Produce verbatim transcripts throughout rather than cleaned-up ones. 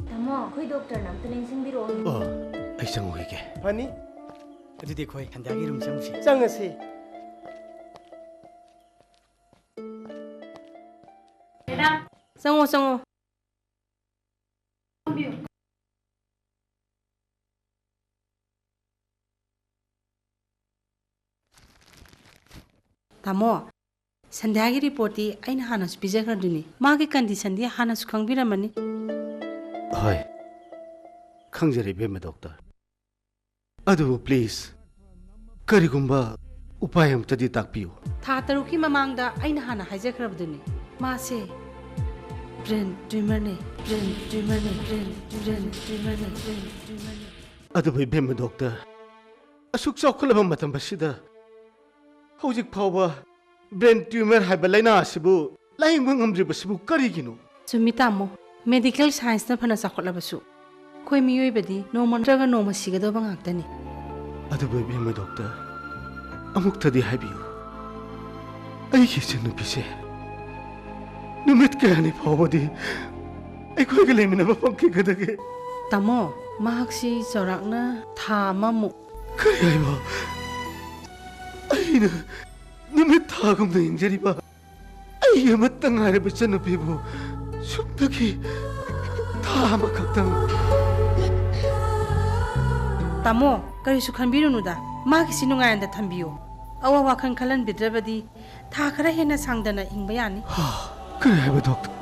ꯇꯥꯃꯣ, ꯑꯩꯈꯣꯏ ꯗꯣꯛꯇꯔꯅ ꯑꯝꯇ ꯂꯦꯡꯁꯤꯟꯕꯤꯔꯛꯑꯣ꯫ ꯑꯣ, ꯑꯩ ꯆꯪꯉꯨꯈꯤꯒꯦ꯫ ꯐꯅꯤ꯫ ꯑꯗꯨꯗꯤ ꯑꯩꯈꯣꯏ ꯁꯟꯙ꯭ꯌꯥꯒꯤ ꯔꯨꯝ ꯆꯪꯉꯨꯁꯤ꯫ ꯆꯪꯉꯁꯤ꯫ ꯆꯪꯉꯣ, ꯆꯪꯉꯣ꯫ ꯇꯥꯃꯣ, ꯁꯟꯙ꯭ꯌꯥꯒꯤ ꯔꯤꯄꯣꯔꯠꯇꯤ ꯑꯩꯅ ꯍꯥꯟꯅꯁꯨ ꯄꯤꯖꯈ꯭ꯔꯗꯨꯅꯤ꯫ ꯃꯥꯒꯤ ꯀꯟꯗꯤꯁꯟꯗꯤ ꯍꯥꯟꯅꯁꯨ ꯈꯪꯕꯤꯔꯝꯃꯅꯤ꯫ ꯍꯣꯏ, ꯈꯪꯖꯔꯦ, ꯏꯕꯦꯝꯃ ꯗꯣꯛꯇꯔ꯫ ꯑꯗꯨꯕꯨ please, ꯀꯔꯤꯒꯨꯝꯕ ꯎꯄꯥꯏ ꯑꯃꯇꯗꯤ ꯇꯥꯛꯄꯤꯌꯨ꯫ ꯊꯥ ꯇꯔꯨꯛꯀꯤ ꯃꯃꯥꯡꯗ ꯑꯩꯅ ꯍꯥꯟꯅ ꯍꯥꯏꯖꯈ꯭ꯔꯕꯗꯨꯅꯤ, ꯃꯥꯁꯦ brain tumorꯅꯦ, brain tumorꯅꯦ, brain, brain tumorꯅꯦ, brain tumorꯅꯦ꯫ ꯑꯗꯨꯕꯨ ꯏꯕꯦꯝꯃ ꯗꯣꯛꯇꯔ, ꯑꯁꯨꯛ ꯆꯥꯎꯈꯠꯂꯕ ꯃꯇꯝ ꯑꯁꯤꯗ ꯍꯧꯖꯤꯛ ꯐꯥꯎꯕ brain tumor ꯍꯥꯏꯕ ꯂꯥꯏꯅꯥ ꯑꯁꯤꯕꯨ ꯂꯥꯌꯦꯡꯕ ꯉꯝꯗ꯭ꯔꯤꯕꯁꯤꯕꯨ ꯀꯔꯤꯒꯤꯅꯣ? ꯆꯨꯝꯃꯤ ꯇꯥꯃꯣ, medical scienceꯅ ꯐꯅ ꯆꯥꯎꯈꯠꯂꯕꯁꯨ ꯑꯩꯈꯣꯏ ꯃꯤꯑꯣꯏꯕꯗꯤ ꯅꯣꯡꯃ ꯅꯠꯇ꯭ꯔꯒ ꯅꯣꯡꯃ ꯁꯤꯒꯗꯧꯕ ꯉꯥꯛꯇꯅꯤ꯫ ꯑꯗꯨꯕꯨ ꯏꯕꯦꯝꯃ ꯗꯣꯛꯇꯔ, ꯑꯃꯨꯛꯇꯗꯤ ꯍꯥꯏꯕꯤꯌꯨ, ꯑꯩꯒꯤ ꯏꯆꯟꯅꯨꯄꯤꯁꯦ ꯅꯨꯃꯤꯠ ꯀꯌꯥꯅꯤ ꯐꯥꯎꯕꯗꯤ ꯑꯩꯈꯣꯏꯒ ꯂꯩꯃꯤꯟꯅꯕ ꯐꯪꯈꯤꯒꯗꯒꯦ? ꯇꯥꯃꯣ, ꯃꯍꯥꯛꯁꯤ ꯆꯥꯎꯔꯥꯛꯅ ꯊꯥ ꯑꯃꯃꯨꯛ꯫ ꯀꯔꯤ ꯍꯥꯏꯕ? ꯑꯩꯅ ꯅꯨꯃꯤꯠ ꯊꯥꯒꯨꯝꯅ ꯌꯦꯡꯖꯔꯤꯕ ꯑꯩꯒꯤ ꯑꯃꯠꯇ ꯉꯥꯏꯔꯕ ꯏꯆꯟꯅꯨꯄꯤꯕꯨ ꯁꯨꯞꯅꯒꯤ ꯊꯥ ꯑꯃꯈꯛꯇꯪ꯫ ꯇꯥꯃꯣ, ꯀꯔꯤꯁꯨ ꯈꯟꯕꯤꯔꯨꯅꯨꯗ, ꯃꯥꯒꯤꯁꯤ ꯅꯨꯡꯉꯥꯏꯅ ꯊꯝꯕꯤꯌꯨ꯫ ꯑꯋꯥ ꯋꯥꯈꯜ ꯈꯜꯍꯟꯕꯤꯗ꯭ꯔꯕꯗꯤ ꯊꯥ ꯈꯔ ꯍꯦꯟꯅ ꯁꯥꯡꯗꯅ ꯍꯤꯡꯕ ꯌꯥꯅꯤ꯫ ꯍꯥ, ꯀꯔꯤ ꯍꯥꯏꯕ, ꯗꯣꯛꯇꯔ?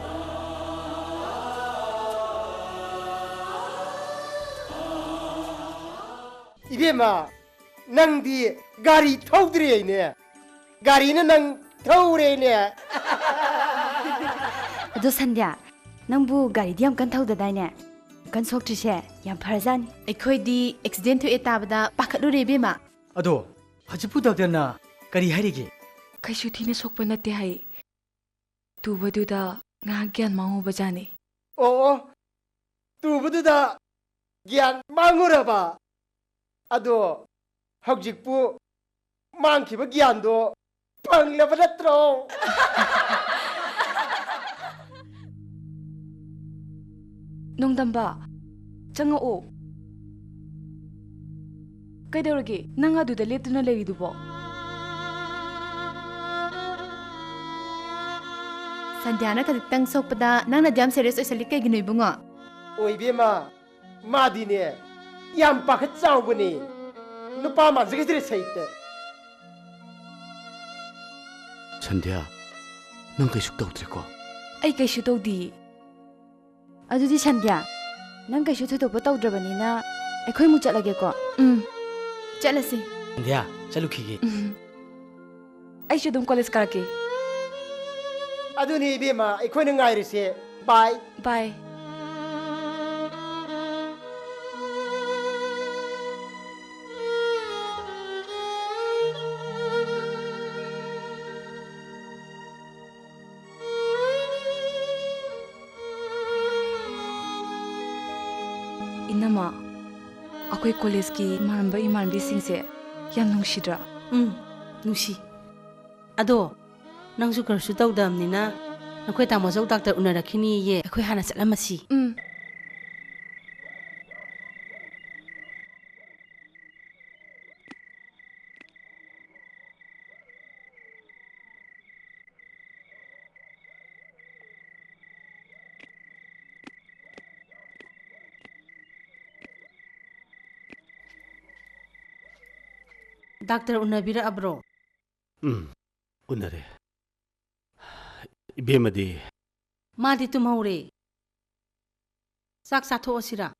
ꯏꯕꯦꯝꯃ, ꯅꯪꯗꯤ ꯒꯥꯔꯤ ꯊꯧꯗ꯭ꯔꯦꯅꯦ, ꯒꯥꯔꯤꯅ ꯅꯪ ꯊꯧꯔꯦꯅꯦ꯫ ꯑꯗꯣ ꯁꯟꯙ꯭ꯌꯥ, ꯅꯪꯕꯨ ꯒꯥꯔꯤꯗꯤ ꯌꯥꯝ ꯀꯟ ꯊꯧꯗꯗꯥꯏꯅꯦ? ꯀꯟ ꯁꯣꯛꯇ꯭ꯔꯤꯁꯦ ꯌꯥꯝ ꯐꯔꯖꯥꯠꯅꯤ꯫ ꯑꯩꯈꯣꯏꯗꯤ ꯑꯦꯛꯁꯤꯗꯦꯟ ꯊꯣꯛꯑꯦ ꯇꯥꯕꯗ ꯄꯥꯈꯠꯂꯨꯔꯦ ꯏꯕꯦꯝꯃ꯫ ꯑꯗꯣ ꯍꯧꯖꯤꯛꯄꯨ ꯗꯣꯛꯇꯔꯅ ꯀꯔꯤ ꯍꯥꯏꯔꯤꯒꯦ? ꯀꯩꯁꯨ ꯊꯤꯅ ꯁꯣꯛꯄ ꯅꯠꯇꯦ ꯍꯥꯏ꯫ ꯇꯨꯕꯗꯨꯗ ꯉꯥꯏꯍꯥꯛ ꯒ꯭ꯌꯥꯟ ꯃꯥꯡꯉꯨꯕꯖꯥꯠꯅꯤ꯫ ꯑꯣ, ꯑꯣ, ꯇꯨꯕꯗꯨꯗ ꯒ꯭ꯌꯥꯟ ꯃꯥꯡꯉꯨꯔꯕ? ꯑꯗꯣ ꯍꯧꯖꯤꯛꯄꯨ ꯃꯥꯡꯈꯤꯕ ꯒ꯭ꯌꯥꯟꯗꯣ ꯐꯪꯂꯕ ꯅꯠꯇ꯭ꯔꯣ? ꯅꯣꯡꯗꯝꯕ, ꯆꯪꯉꯛꯑꯣ꯫ ꯀꯩꯗꯧꯔꯒꯦ? ꯅꯪ ꯑꯗꯨꯗ ꯂꯦꯞꯇꯨꯅ ꯂꯩꯔꯤꯗꯨꯕꯣ? ꯁꯟꯙ꯭ꯌꯥꯅ ꯈꯖꯤꯛꯇꯪ ꯁꯣꯛꯄꯗ ꯅꯪꯅ ꯑꯗꯨ ꯌꯥꯝ serious ꯑꯣꯏꯁꯜꯂꯤ ꯀꯩꯒꯤꯅꯣ ꯏꯕꯨꯡꯉꯣ? ꯑꯣꯏꯕꯦꯝꯃ, ꯃꯥꯗꯤꯅꯦ ꯌꯥꯝ ꯄꯥꯈꯠ ꯆꯥꯎꯕꯅꯦ꯫ ꯅꯨꯄꯥ ꯃꯥꯟꯖꯒꯗ꯭ꯔꯦ ꯁꯩꯇ꯫ ꯁꯟꯙ꯭ꯌꯥ, ꯅꯪ ꯀꯩꯁꯨ ꯇꯧꯗ꯭ꯔꯦꯀꯣ? ꯑꯩ ꯀꯩꯁꯨ ꯇꯧꯗꯤꯌꯦ꯫ ꯑꯗꯨꯗꯤ ꯁꯟꯙ꯭ꯌꯥ, ꯅꯪ ꯀꯩꯁꯨ ꯊꯣꯏꯗꯣꯛꯄ ꯇꯧꯗ꯭ꯔꯕꯅꯤꯅ ꯑꯩꯈꯣꯏ ꯑꯃꯨꯛ ꯆꯠꯂꯒꯦꯀꯣ꯫ ꯎꯝ, ꯆꯠꯂꯁꯤ꯫ ꯁꯟꯙ꯭ꯌꯥ, ꯆꯠꯂꯨꯈꯤꯒꯦ꯫ ꯎꯝ꯫ ꯑꯩꯁꯨ ꯑꯗꯨꯝ ꯀꯣꯂꯦꯖ ꯀꯥꯔꯛꯀꯦ꯫ ꯑꯗꯨꯅꯤ ꯏꯕꯦꯝꯃ, ꯑꯩꯈꯣꯏꯅ ꯉꯥꯏꯔꯤꯁꯦ꯫ ꯕꯥꯏ꯫ ꯕꯥꯏ꯫ ꯏꯅꯝꯃ, ꯑꯩꯈꯣꯏ ꯀꯣꯂꯦꯖꯀꯤ ꯏꯃꯥꯟꯅꯕ ꯏꯃꯥꯟꯅꯕꯤꯁꯤꯡꯁꯦ ꯌꯥꯝ ꯅꯨꯡꯁꯤꯗ꯭ꯔꯥ? ꯎꯝ, ꯅꯨꯡꯁꯤ꯫ ꯑꯗꯣ ꯅꯪꯁꯨ ꯀꯔꯤꯁꯨ ꯇꯧꯗꯕꯅꯤꯅ ꯅꯈꯣꯏ ꯇꯥꯃꯣꯆꯧ ꯗꯥꯛꯇꯔ ꯎꯅꯔꯛꯈꯤꯅꯤꯌꯦ꯫ ꯑꯩꯈꯣꯏ ꯍꯥꯟꯅ ꯆꯠꯂꯝꯃꯁꯤ꯫ ꯎꯝ꯫ ꯗꯥꯛꯇꯔ ꯎꯅꯕꯤꯔꯛꯑꯕ꯭ꯔꯣ? ꯎꯝ, ꯎꯅꯔꯦ꯫ ꯏꯕꯦꯝꯃꯗꯤ? ꯃꯥꯗꯤ ꯇꯨꯝꯍꯧꯔꯦ꯫ ꯆꯥꯛ ꯆꯥꯊꯣꯛꯑꯁꯤꯔꯥ?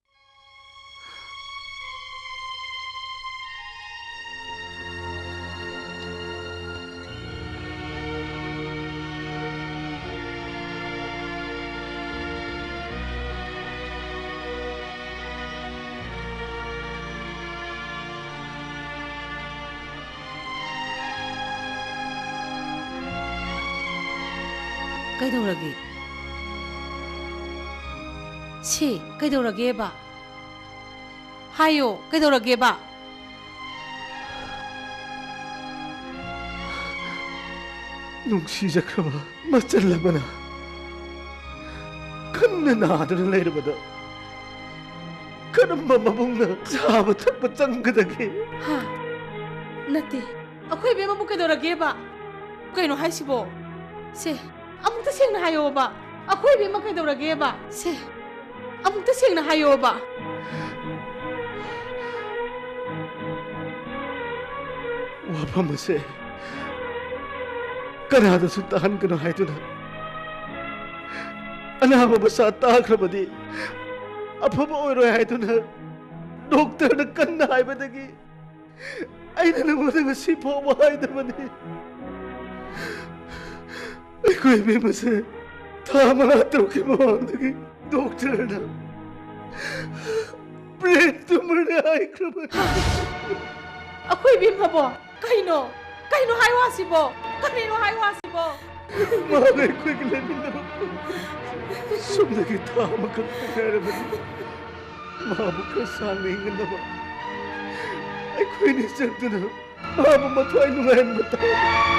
ꯀꯩꯗꯧꯔꯒꯦ? ꯁꯤ ꯀꯩꯗꯧꯔꯒꯦꯕ? ꯍꯥꯏꯌꯣ, ꯀꯩꯗꯧꯔꯒꯦꯕ? ꯅꯨꯡꯁꯤꯖꯈ꯭ꯔꯕ ꯃꯆꯜ ꯑꯃꯅ ꯀꯟꯅ ꯅꯥꯗꯨꯅ ꯂꯩꯔꯕꯗ ꯀꯔꯝꯕ ꯃꯕꯨꯡꯅ ꯆꯥꯕ ꯊꯛꯄ ꯆꯪꯒꯗꯒꯦ? ꯍꯥ? ꯅꯠꯇꯦ꯫ ꯑꯩꯈꯣꯏ ꯏꯕꯦꯝꯃꯕꯨ ꯀꯩꯗꯧꯔꯒꯦꯕ? ꯀꯩꯅꯣ ꯍꯥꯏꯁꯤꯕꯣ? ꯁꯦ, ꯑꯃꯨꯛꯇ ꯁꯦꯡꯅ ꯍꯥꯏꯌꯣꯕ꯫ ꯑꯩꯈꯣꯏ ꯏꯕꯦꯝꯃ ꯀꯩꯗꯧꯔꯒꯦꯕ? ꯁꯦ, ꯑꯃꯨꯛꯇ ꯁꯦꯡꯅ ꯍꯥꯏꯌꯣꯕ꯫ ꯋꯥꯐꯝ ꯑꯁꯦ ꯀꯅꯥꯗꯁꯨ ꯇꯥꯍꯟꯒꯅꯨ ꯍꯥꯏꯗꯨꯅ, ꯑꯅꯥꯕ ꯃꯆꯥ ꯇꯥꯈ꯭ꯔꯕꯗꯤ ꯑꯐꯕ ꯑꯣꯏꯔꯣꯏ ꯍꯥꯏꯗꯨꯅ ꯗꯣꯛꯇꯔꯅ ꯀꯟꯅ ꯍꯥꯏꯕꯗꯒꯤ ꯑꯩꯅ ꯅꯉꯣꯟꯗ ꯉꯁꯤ ꯐꯥꯎꯕ ꯍꯥꯏꯗꯕꯅꯤ꯫ ꯑꯩꯈꯣꯏ ꯏꯕꯦꯝꯃꯁꯦ ꯊꯥ ꯃꯉꯥ ꯇꯔꯨꯛꯀꯤ ꯃꯃꯥꯡꯗꯒꯤ ꯗꯣꯛꯇꯔꯅ brain tumorꯅꯦ ꯍꯥꯏꯈ꯭ꯔꯕꯅꯤ꯫ ꯑꯩꯈꯣꯏ ꯏꯕꯦꯝꯃꯕꯣ? ꯀꯩꯅꯣ? ꯀꯩꯅꯣ ꯍꯥꯏ ꯋꯥꯁꯤꯕꯣ? ꯀꯔꯤꯅꯣ ꯍꯥꯏ ꯋꯥꯁꯤꯕꯣ? ꯃꯥꯒ ꯑꯩꯈꯣꯏꯒ ꯂꯩꯃꯤꯟꯅꯔꯛꯄ ꯁꯣꯝꯗꯒꯤ ꯊꯥ ꯑꯃꯈꯛꯇ ꯉꯥꯏꯔꯕꯅꯤ꯫ ꯃꯥꯕꯨ ꯈꯔ ꯁꯥꯡꯅ ꯍꯤꯡꯍꯟꯅꯕ ꯑꯩꯈꯣꯏꯅꯤ ꯆꯠꯇꯨꯅ ꯃꯥꯕꯨ ꯃꯊ꯭ꯋꯥꯏ ꯅꯨꯡꯉꯥꯏꯍꯟꯕ ꯇꯥꯕꯅꯤ꯫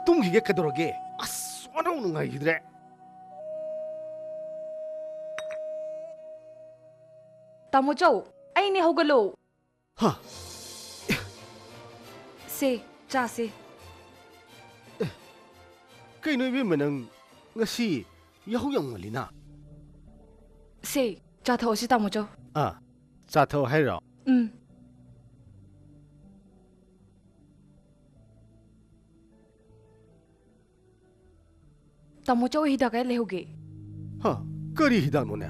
ꯇꯨꯝꯈꯤꯒꯦ, ꯀꯩꯗꯧꯔꯒꯦ? ꯑꯁ, ꯑꯣꯟꯊꯣꯛ ꯅꯨꯡꯉꯥꯏꯈꯤꯗ꯭ꯔꯦ꯫ ꯇꯥꯃꯣ ꯆꯧ, ꯑꯩꯅꯦ, ꯍꯧꯒꯠꯂꯣ꯫ ꯍꯥ? ꯁꯦ, ꯆꯥꯁꯦ꯫ ꯀꯩꯅꯣ ꯏꯕꯦꯝꯃ, ꯅꯪ ꯉꯁꯤ ꯌꯥꯍꯧ ꯌꯥꯝ ꯉꯜꯂꯤꯅ? ꯁꯦ, ꯆꯥ ꯊꯛꯑꯣꯁꯤ, ꯇꯥꯃꯣ ꯆꯧ꯫ ꯑꯥ, ꯆꯥ ꯊꯛꯑꯣ ꯍꯥꯏꯔꯣ? ꯎꯝ꯫ ꯇꯥꯃꯣ ꯆꯧ, ꯍꯤꯗꯥꯛ ꯀꯥꯏ ꯂꯩꯍꯧꯒꯦ? ꯍꯥ? ꯀꯔꯤ ꯍꯤꯗꯥꯛꯅꯣꯅꯦ?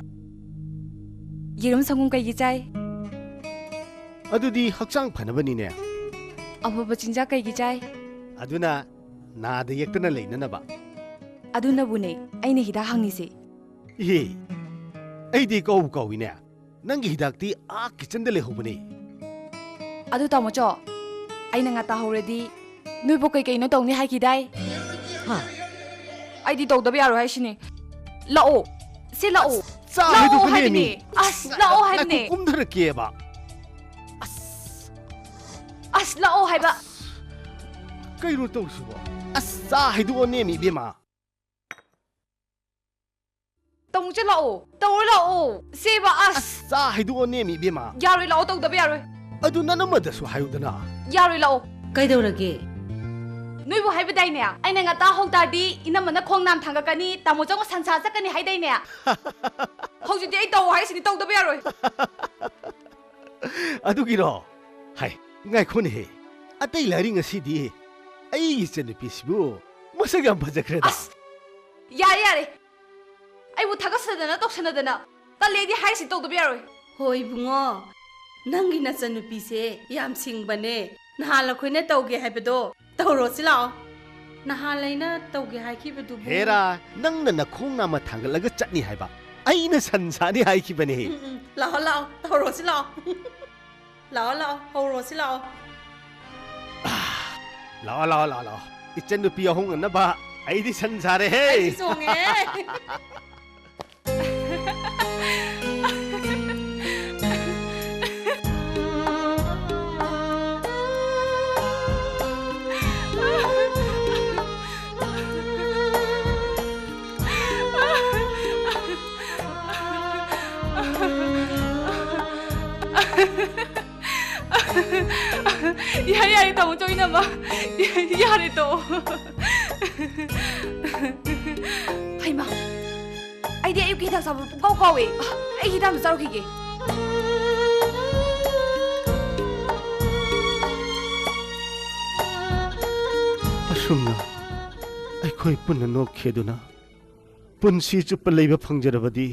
ꯌꯦꯔꯨꯝ ꯁꯪꯒꯣꯝ ꯀꯩꯒꯤ ꯆꯥꯏ? ꯑꯗꯨꯗꯤ ꯍꯛꯆꯥꯡ ꯐꯅꯕꯅꯤꯅꯦ꯫ ꯑꯐꯕ ꯆꯤꯟꯖꯥꯛ ꯀꯩꯒꯤ ꯆꯥꯏ? ꯑꯗꯨꯅ ꯅꯥꯗ ꯌꯦꯛꯇꯅ ꯂꯩꯅꯅꯕ꯫ ꯑꯗꯨꯅꯕꯨꯅꯦ ꯑꯩꯅ ꯍꯤꯗꯥꯛ ꯍꯪꯉꯤꯁꯦ꯫ ꯏꯍꯦ, ꯑꯩꯗꯤ ꯀꯧꯕꯨ ꯀꯧꯏꯅꯦ꯫ ꯅꯪꯒꯤ ꯍꯤꯗꯥꯛꯇꯤ ꯑꯥ ꯀꯤꯆꯟꯗ ꯂꯩꯍꯧꯕꯅꯦ꯫ ꯑꯗꯨ ꯇꯥꯃꯣꯆꯧ, ꯑꯩꯅ ꯉꯥ ꯇꯥꯍꯧꯔꯗꯤ ꯅꯣꯏꯕꯨ ꯀꯩ ꯀꯩꯅꯣ ꯇꯧꯅꯤ ꯍꯥꯏꯈꯤꯗꯥꯏ? ꯍꯥ? ꯑꯩꯗꯤ ꯇꯧꯗꯕ ꯌꯥꯔꯣꯏ ꯍꯥꯏꯁꯤꯅꯤ꯫ ꯂꯥꯛꯑꯣ, ꯁꯤ ꯂꯥꯛꯑꯣ꯫ ꯆꯥ ꯂꯥꯛꯑꯣ ꯍꯩꯗꯣꯛꯀꯅꯤ ꯍꯥꯏꯕꯅꯦ꯫ ꯃꯤ꯫ ꯑꯁ, ꯂꯥꯛꯑꯣ ꯉꯥꯏꯈꯣ, ꯍꯥꯏꯕꯅꯦ꯫ ꯀꯨꯝꯊꯔꯛꯀꯦꯕ꯫ ꯑꯁ꯫ ꯑꯁ, ꯂꯥꯛꯑꯣ ꯍꯥꯏꯕ꯫ ꯀꯩꯅꯣ ꯇꯧꯔꯤꯁꯤꯕꯣ? ꯑꯁ, ꯆꯥ ꯍꯩꯗꯣꯛꯑꯣ ꯅꯦꯝꯃꯤ, ꯏꯕꯦꯝꯃ꯫ ꯇꯥꯃꯣꯆꯧ ꯂꯥꯛꯑꯣ꯫ ꯇꯧꯔꯣ ꯂꯥꯛꯑꯣ꯫ ꯁꯦꯕ ꯑꯁ꯫ ꯑꯁ, ꯆꯥ ꯍꯩꯗꯣꯛꯑꯣ ꯅꯦꯝꯃꯤ, ꯏꯕꯦꯝꯃ꯫ ꯌꯥꯔꯣꯏ, ꯂꯥꯛꯑꯣ, ꯇꯧꯗꯕ ꯌꯥꯔꯣꯏ꯫ ꯑꯗꯨ ꯅꯅꯝꯃꯗꯁꯨ ꯍꯥꯏꯌꯨꯗꯅ꯫ ꯌꯥꯔꯣꯏ, ꯂꯥꯛꯑꯣ꯫ ꯀꯩꯗꯧꯔꯒꯦ? ꯅꯣꯏꯕꯨ ꯍꯥꯏꯕꯗꯥꯏꯅꯦ? ꯑꯩꯅ ꯉꯟꯇꯥ ꯍꯧ ꯇꯥꯔꯗꯤ ꯏꯅꯝꯃꯅ ꯈꯣꯡ ꯅꯥꯝ ꯊꯥꯡꯒꯠꯀꯅꯤ, ꯇꯥꯃꯣꯆꯧꯅ ꯁꯟꯁꯥ ꯆꯠꯀꯅꯤ ꯍꯥꯏꯗꯥꯏꯅꯦ? ꯍꯧꯖꯤꯛꯇꯤ ꯑꯩ ꯇꯧ ꯍꯥꯏꯁꯤꯅꯤ, ꯇꯧꯗꯕ ꯌꯥꯔꯣꯏ꯫ ꯑꯗꯨꯒꯤꯔꯣ? ꯍꯥꯏ, ꯉꯥꯏꯈꯣꯅꯦꯍꯦ꯫ ꯑꯇꯩ ꯂꯥꯏꯔꯤ ꯉꯁꯤꯗꯤ ꯑꯩꯒꯤ ꯏꯆꯟꯅꯨꯄꯤꯁꯤꯕꯨ ꯃꯁꯛ ꯌꯥꯝ ꯐꯖꯈ꯭ꯔꯦꯗ꯫ ꯑꯁ! ꯌꯥꯔꯦ, ꯌꯥꯔꯦ꯫ ꯑꯩꯕꯨ ꯊꯥꯒꯠꯁꯟꯅꯗꯅ ꯇꯧꯁꯟꯅꯗꯅ꯫ ꯇꯜꯂꯦ, ꯑꯩꯗꯤ ꯍꯥꯏꯔꯤꯁꯤ ꯇꯧꯗꯕ ꯌꯥꯔꯣꯏ꯫ ꯍꯣ ꯏꯕꯨꯡꯉꯣ, ꯅꯪꯒꯤ ꯅꯆꯟꯅꯨꯄꯤꯁꯦ ꯌꯥꯝ ꯁꯤꯡꯕꯅꯦ꯫ ꯅꯍꯥꯟ ꯑꯩꯈꯣꯏꯅ ꯇꯧꯒꯦ ꯍꯥꯏꯕꯗꯣ ꯇꯧꯔꯣꯁꯤ ꯂꯥꯛꯑꯣ꯫ ꯅꯍꯥꯟ ꯑꯩꯅ ꯇꯧꯒꯦ ꯍꯥꯏꯈꯤꯕꯗꯨꯕꯨ꯫ ꯍꯦꯔꯥ, ꯅꯪꯅ ꯅꯈꯣꯡ ꯅꯥꯝꯃ ꯊꯥꯡꯒꯠꯂꯒ ꯆꯠꯅꯤ ꯍꯥꯏꯕ꯫ ꯑꯩꯅ ꯁꯟ ꯁꯥꯅꯤ ꯍꯥꯏꯈꯤꯕꯅꯦ꯫ ꯎꯝ, ꯎꯝ, ꯂꯥꯛꯑꯣ, ꯂꯥꯛꯑꯣ, ꯇꯧꯔꯣꯁꯤ ꯂꯥꯛꯑꯣ꯫ ꯂꯥꯛꯑꯣ, ꯂꯥꯛꯑꯣ, ꯍꯧꯔꯣꯁꯤ ꯂꯥꯛꯑꯣ꯫ ꯂꯥꯛꯑꯣ, ꯂꯥꯛꯑꯣ, ꯂꯥꯛꯑꯣ, ꯂꯥꯛꯑꯣ꯫ ꯏꯆꯟꯅꯨꯄꯤ ꯌꯥꯍꯣꯡꯅꯅꯕ ꯑꯩꯗꯤ ꯁꯟ ꯁꯥꯔꯦꯍꯦ꯫ ꯑꯩꯁꯨ ꯆꯣꯡꯉꯦ꯫ ꯑꯩ ꯇꯥꯃꯣ ꯆꯧ ꯏꯅꯝꯃ꯫ ꯌꯥꯔꯦ, ꯇꯣꯛꯑꯣ꯫ ꯍꯩꯃꯥ, ꯑꯩꯗꯤ ꯑꯌꯨꯛꯀꯤ ꯍꯤꯗꯥꯛ ꯆꯥꯕ ꯄꯨꯡꯀꯥꯎ ꯀꯥꯎꯋꯦ꯫ ꯑꯩ ꯍꯤꯗꯥꯛ ꯑꯝꯇ ꯆꯥꯔꯨꯈꯤꯒꯦ꯫ ꯑꯁꯨꯝꯅ ꯑꯩꯈꯣꯏ ꯄꯨꯟꯅ ꯅꯣꯛꯈꯤꯗꯨꯅ ꯄꯨꯟꯁꯤ ꯆꯨꯞꯄ ꯂꯩꯕ ꯐꯪꯖꯔꯕꯗꯤ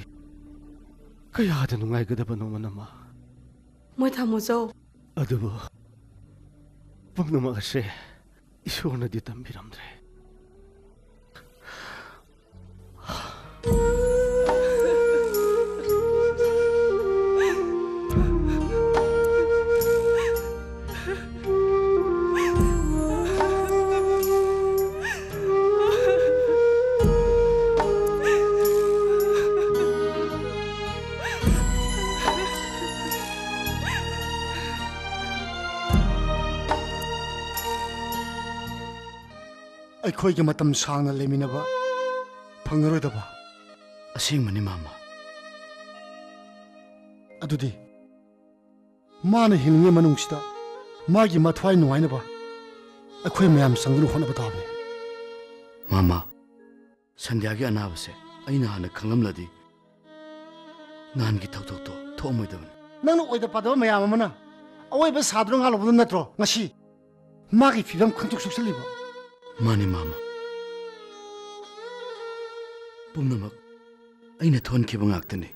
ꯀꯌꯥꯗ ꯅꯨꯡꯉꯥꯏꯒꯗꯕꯅꯣ, ꯃꯅꯝꯃ꯫ ꯃꯣꯏ ꯊꯝꯃꯨ ꯆꯧ꯫ ꯑꯗꯨꯕꯨ ꯄꯨꯝꯅꯃꯛ ꯑꯁꯦ ꯏꯁꯣꯔꯅꯗꯤ ꯇꯝꯕꯤꯔꯝꯗ꯭ꯔꯦ꯫ ꯑꯩꯈꯣꯏꯒꯤ ꯃꯇꯝ ꯁꯥꯡꯅ ꯂꯩꯃꯤꯟꯅꯕ ꯐꯪꯉꯔꯣꯏꯗꯕ꯫ ꯑꯁꯦꯡꯕꯅꯤ, ꯃꯥꯃ꯫ ꯑꯗꯨꯗꯤ ꯃꯥꯅ ꯍꯤꯡꯂꯤꯉꯩ ꯃꯅꯨꯡꯁꯤꯗ ꯃꯥꯒꯤ ꯃꯊ꯭ꯋꯥꯏ ꯅꯨꯡꯉꯥꯏꯅꯕ ꯑꯩꯈꯣꯏ ꯃꯌꯥꯝ ꯆꯪꯗꯨꯅ ꯍꯣꯠꯅꯕ ꯇꯥꯕꯅꯤ꯫ ꯃꯥꯃ, ꯁꯟꯙ꯭ꯌꯥꯒꯤ ꯑꯅꯥꯕꯁꯦ ꯑꯩꯅ ꯍꯥꯟꯅ ꯈꯪꯂꯝꯂꯗꯤ ꯅꯍꯥꯟꯒꯤ ꯊꯧꯗꯣꯛꯇꯣ ꯊꯣꯛꯑꯝꯃꯣꯏꯗꯕꯅꯤ꯫ ꯅꯪꯅ ꯑꯣꯏꯗ ꯄꯥꯗꯕ ꯃꯌꯥꯝ ꯑꯃꯅ ꯑꯋꯣꯏꯕ ꯁꯥꯗꯨꯅ ꯉꯥꯡꯂꯨꯕꯗꯨ ꯅꯠꯇ꯭ꯔꯣ ꯉꯁꯤ ꯃꯥꯒꯤ ꯐꯤꯕꯝ ꯈꯪꯇꯣꯛ ꯁꯣꯛꯆꯜꯂꯤꯕ? ꯃꯥꯅꯤ, ꯃꯥꯃ꯫ ꯄꯨꯝꯅꯃꯛ ꯑꯩꯅ ꯊꯣꯛꯍꯟꯈꯤꯕ ꯉꯥꯛꯇꯅꯤ꯫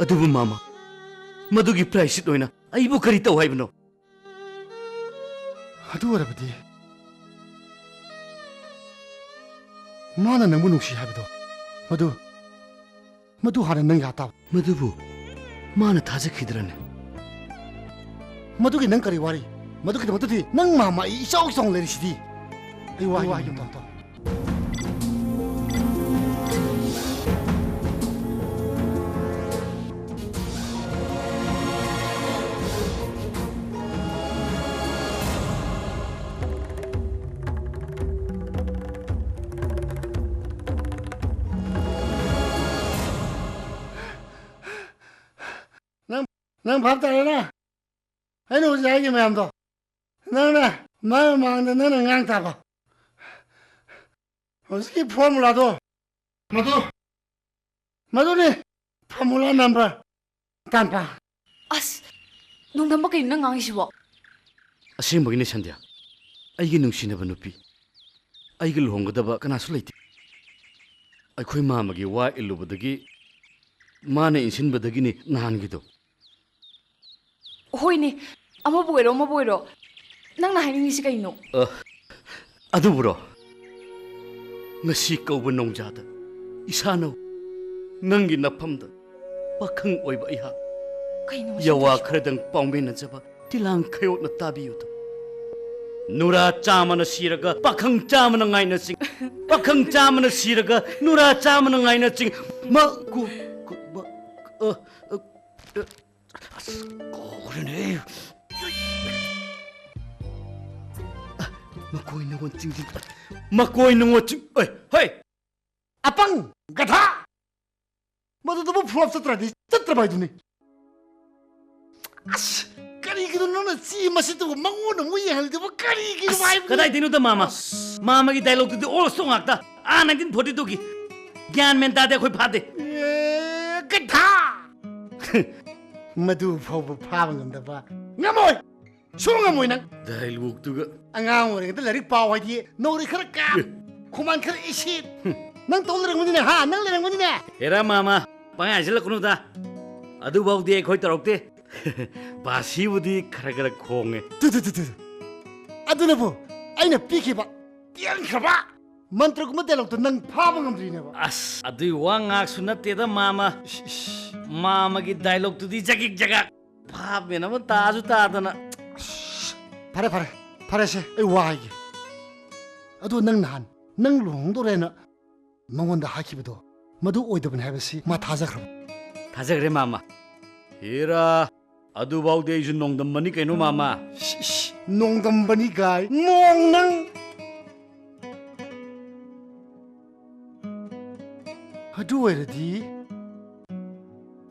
ꯑꯗꯨꯕꯨ ꯃꯥꯃ, ꯃꯗꯨꯒꯤ ꯄ꯭ꯔꯥꯏꯁꯤꯠ ꯑꯣꯏꯅ ꯑꯩꯕꯨ ꯀꯔꯤ ꯇꯧ ꯍꯥꯏꯕꯅꯣ? ꯑꯗꯨ ꯑꯣꯏꯔꯕꯗꯤ ꯃꯥꯅ ꯅꯪꯕꯨ ꯅꯨꯡꯁꯤ ꯍꯥꯏꯕꯗꯣ, ꯃꯗꯨ, ꯃꯗꯨ ꯍꯥꯟꯅ ꯅꯪ ꯌꯥ ꯇꯥꯕ꯫ ꯃꯗꯨꯕꯨ ꯃꯥꯅ ꯊꯥꯖꯈꯤꯗ꯭ꯔꯅꯦ? ꯃꯗꯨꯒꯤ ꯅꯪ ꯀꯔꯤ ꯋꯥꯔꯤ? ꯃꯗꯨꯒꯤꯗꯃꯛꯇꯗꯤ ꯅꯪ ꯃꯥꯃ ꯑꯩ ꯏꯆꯥꯎ ꯆꯥꯎꯅ ꯂꯩꯔꯤꯁꯤꯗꯤ꯫ ꯑꯩ ꯋꯥ ꯍꯥꯏꯒꯦ ꯑꯝꯇ꯫ ꯅꯪ, ꯅꯪ ꯚꯥꯞ ꯇꯥꯔꯦꯅ? ꯑꯩꯅ ꯍꯧꯖꯤꯛ ꯍꯥꯏꯈꯤꯕ ꯃꯌꯥꯝꯗꯣ꯫ ꯅꯪꯅ ꯃꯥꯏ ꯃꯃꯥꯡꯗ ꯅꯪꯅ ꯉꯥꯡ ꯇꯥꯕ꯫ ꯍꯧꯖꯤꯛꯀꯤ ꯐꯣꯔꯃꯨꯂꯥꯗꯣ, ꯃꯗꯨ, ꯃꯗꯨꯅꯤ ꯐꯣꯔꯃꯨꯂꯥ ꯅꯝꯕꯔ ꯇꯔꯥꯅꯤꯄꯥꯟ꯫ ꯑꯁ, ꯅꯣꯡꯗꯝꯕ, ꯀꯩꯅꯣ ꯅꯪ ꯉꯥꯡꯉꯤꯁꯤꯕꯣ? ꯑꯁꯦꯡꯕꯒꯤꯅꯦ ꯁꯟꯙ꯭ꯌꯥ, ꯑꯩꯒꯤ ꯅꯨꯡꯁꯤꯅꯕ ꯅꯨꯄꯤ, ꯑꯩꯒ ꯂꯨꯍꯣꯡꯒꯗꯕ ꯀꯅꯥꯁꯨ ꯂꯩꯇꯦ꯫ ꯑꯩꯈꯣꯏ ꯃꯥꯃꯒꯤ ꯋꯥ ꯏꯜꯂꯨꯕꯗꯒꯤ, ꯃꯥꯅ ꯏꯟꯁꯤꯟꯕꯗꯒꯤꯅꯤ ꯅꯍꯥꯟꯒꯤꯗꯣ꯫ ꯍꯣꯏꯅꯦ, ꯑꯃꯕꯨ ꯑꯣꯏꯔꯣ, ꯑꯃꯕꯨ ꯑꯣꯏꯔꯣ, ꯅꯪꯅ ꯍꯥꯏꯅꯤꯡꯉꯤꯁꯤ ꯀꯩꯅꯣ? ꯑ, ꯑꯗꯨꯕꯨꯔꯣ? ꯉꯁꯤ ꯀꯧꯕ ꯅꯣꯡꯖꯥꯗ ꯏꯁꯥꯅ ꯅꯪꯒꯤ ꯅꯐꯝꯗ ꯄꯥꯈꯪ ꯑꯣꯏꯕ ꯑꯩꯍꯥꯛ ꯀꯩꯅꯣ ꯃꯁꯤ ꯌꯥꯋꯥ ꯇꯧꯔꯤꯁꯤꯕꯣ? ꯈꯔꯗꯪ ꯄꯥꯎꯃꯤꯟꯅꯖꯕ ꯇꯤꯂꯥꯡ ꯈꯌꯣꯠꯅ ꯇꯥꯕꯤꯌꯨꯗ꯫ ꯅꯨꯔꯥ ꯆꯥꯝꯃꯅ ꯁꯤꯔꯒ ꯄꯥꯈꯪ ꯆꯥꯝꯃꯅ ꯉꯥꯏꯅ ꯆꯤꯡ-, ꯄꯥꯈꯪ ꯆꯥꯝꯃꯅ ꯁꯤꯔꯒ ꯅꯨꯔꯥ ꯆꯥꯝꯃꯅ ꯉꯥꯏꯅ ꯆꯤꯡ-, ꯃ-, ꯀꯨ-, ꯀꯨ-, ꯃ-, ꯑ, ꯑ, ꯑ, ꯑꯁ, ꯀꯥꯎꯈ꯭ꯔꯦꯅꯦ꯫ ꯃꯀꯣꯏ ꯅꯉꯣꯟ ꯆꯤꯡ-, ꯃꯀꯣꯏ ꯅꯉꯣꯟ ꯆꯤꯡ-, ꯑꯦ, ꯍꯩ! ꯑꯄꯪ! ꯒꯙꯥ! ꯃꯗꯨꯗꯨꯕꯨ ꯐ꯭ꯂꯣꯞ ꯆꯠꯇ꯭ꯔꯗꯤ ꯆꯠꯇ꯭ꯔꯕ ꯍꯥꯏꯗꯨꯅꯤ꯫ ꯑꯁ, ꯀꯔꯤꯒꯤꯅꯣ ꯅꯪꯅ ꯆꯤ ꯃꯁꯤꯗꯨꯕꯨ ꯃꯉꯣꯟꯗ ꯑꯃꯨꯛ ꯌꯦꯡꯍꯜꯂꯤꯗꯨꯕꯨ? ꯀꯔꯤꯒꯤꯅꯣ ꯑꯁ, ꯍꯥꯏꯕꯅꯤ? ꯀꯗꯥꯏꯗꯩꯅꯣꯗ, ꯃꯥꯃ? ꯑꯁ꯫ ꯃꯥꯃꯒꯤ ꯗꯥꯏꯂꯣꯛꯇꯨꯗꯤ ꯑꯣꯜ ꯁꯣ ꯉꯥꯛꯇ꯫ ꯑꯥ, ꯅꯥꯏꯟꯇꯤꯟ ꯐꯣꯔꯇꯤ ꯇꯨꯒꯤ꯫ ꯒ꯭ꯌꯥꯟ ꯃꯦꯟ ꯇꯥꯗꯦ, ꯑꯩꯈꯣꯏ ꯐꯥꯗꯦ꯫ ꯑꯦ, ꯒꯙꯥ! ꯃꯗꯨ ꯐꯥꯎꯕ ꯐꯥꯕ ꯉꯝꯗꯕ꯫ ꯉꯝꯃꯣꯏ! ꯁꯨꯡ ꯉꯝꯃꯣꯏ ꯅꯪ꯫ ꯗꯥꯏꯂꯣꯛꯇꯨꯒ꯫ ꯑꯉꯥꯡ ꯑꯣꯏꯔꯤꯉꯩꯗ ꯂꯥꯏꯔꯤꯛ ꯄꯥꯎ ꯍꯥꯏꯗꯤ ꯅꯧꯔꯤ ꯈꯔ ꯀꯥꯞ, ꯑꯦ꯫ ꯈꯨꯃꯥꯟ ꯈꯔ ꯏꯁꯤꯠ꯫ ꯍꯨꯝ꯫ ꯅꯪ ꯇꯧ ꯂꯩꯔꯝꯒꯅꯤꯅꯦ, ꯍꯥ? ꯅꯪ ꯂꯩꯔꯝꯒꯅꯤꯅꯦ꯫ ꯍꯦꯔꯥ ꯃꯥꯃ, ꯄꯪꯍꯥꯏ ꯍꯥꯏꯖꯤꯜꯂꯛꯀꯅꯨꯗ꯫ ꯑꯗꯨꯐꯥꯎꯗꯤ ꯑꯩꯈꯣꯏ ꯇꯧꯔꯛꯇꯦ꯫ ꯕꯥꯁꯤꯕꯨꯗꯤ ꯈꯔ ꯈꯔ ꯈꯣꯡꯉꯦ꯫ ꯇꯨ, ꯇꯨ, ꯇꯨ, ꯇꯨ, ꯇꯨ꯫ ꯑꯗꯨꯅꯕꯨ ꯑꯩꯅ ꯄꯤꯈꯤꯕ ꯇꯦꯟꯈ꯭ꯔꯕ ꯃꯟꯇ꯭ꯔꯒꯨꯝꯕ ꯗꯥꯏꯂꯣꯛꯇꯣ ꯅꯪ ꯐꯥꯕ ꯉꯝꯗ꯭ꯔꯤꯅꯦꯕ꯫ ꯑꯁ, ꯑꯗꯨꯏ ꯋꯥ ꯉꯥꯛꯁꯨ ꯅꯠꯇꯦꯗ, ꯃꯥꯃ꯫ ꯏꯁ, ꯏꯁ꯫ ꯃꯥꯃꯒꯤ ꯗꯥꯏꯂꯣꯛꯇꯨꯗꯤ ꯖꯒꯤꯛ ꯖꯒꯥꯛ꯫ ꯚꯥꯞ ꯃꯦꯟ ꯑꯃ ꯇꯥꯁꯨ ꯇꯥꯗꯅ꯫ ꯑꯁ, ꯐꯔꯦ, ꯐꯔꯦ, ꯐꯔꯦꯁꯦ, ꯑꯩ ꯋꯥ ꯍꯥꯏꯒꯦ꯫ ꯑꯗꯣ ꯅꯪ ꯅꯍꯥꯟ ꯅꯪ ꯂꯨꯍꯣꯡꯗꯣꯔꯦꯅ ꯃꯉꯣꯟꯗ ꯍꯥꯏꯈꯤꯕꯗꯣ ꯃꯗꯨ ꯑꯣꯏꯗꯕꯅꯤ ꯍꯥꯏꯕꯁꯤ ꯃꯥ ꯊꯥꯖꯈ꯭ꯔꯕ? ꯊꯥꯖꯈ꯭ꯔꯦ, ꯃꯥꯃ꯫ ꯍꯦꯔꯥ, ꯑꯗꯨꯐꯥꯎꯗꯤ ꯑꯩꯁꯨ ꯅꯣꯡꯗꯝꯕꯅꯤ ꯀꯩꯅꯣ, ꯃꯥꯃ꯫ ꯏꯁ, ꯏꯁ, ꯅꯣꯡꯗꯝꯕꯅꯤ ꯒꯥꯏ, ꯅꯣꯡ ꯅꯪ꯫ ꯑꯗꯨ ꯑꯣꯏꯔꯗꯤ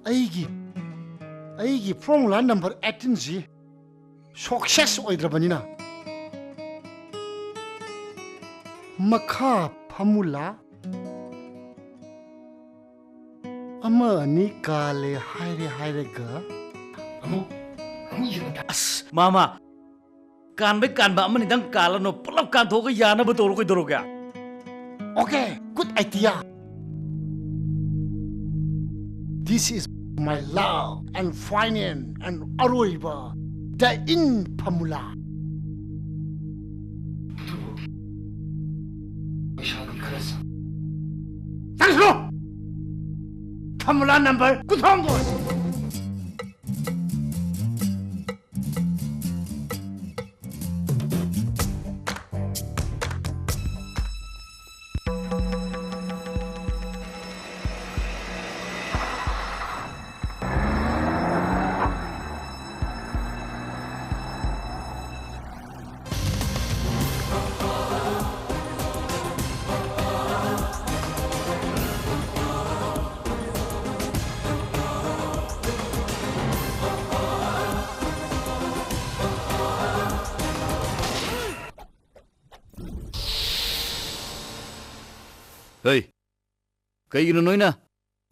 ꯑꯩꯒꯤ, ꯑꯩꯒꯤ ꯐꯣꯔꯃꯨꯂꯥ ꯅꯝꯕꯔ ꯑꯩꯠꯇꯤꯟꯁꯤ ꯁꯛꯁꯦꯁ ꯑꯣꯏꯗ꯭ꯔꯕꯅꯤꯅ, ꯃꯈꯥ ꯐꯝꯃꯨꯂꯥ꯫ ꯑꯃ ꯑꯅꯤ ꯀꯥꯜꯂꯦ ꯍꯥꯏꯔꯦ ꯍꯥꯏꯔꯒ ꯑꯃꯨꯛ, ꯑꯃꯨꯛ ꯌꯦꯡꯉꯨ꯫ ꯑꯁ, ꯃꯥꯃ, ꯀꯥꯟꯕꯩ ꯀꯥꯟꯕ ꯑꯃꯅꯤꯗꯪ ꯀꯥꯜꯂꯅꯨ, ꯄꯨꯂꯞ ꯀꯥꯟꯊꯣꯛꯑꯒ ꯌꯥꯅꯕ ꯇꯧꯔꯣ ꯀꯩꯗꯧꯔꯒꯦ? Okay, good idea. This is my last and final and ꯑꯔꯣꯏꯕ the end formula. ꯑꯗꯨꯕꯨ ꯄꯩꯁꯥꯗꯤ ꯈꯔ ꯆꯪ-, ꯆꯪꯁꯅꯨ! Formula number ꯀꯨꯟꯊ꯭ꯔꯥꯍꯨꯝꯗꯣꯏ꯫ ꯍꯩ, ꯀꯩꯒꯤꯅꯣ ꯅꯣꯏꯅ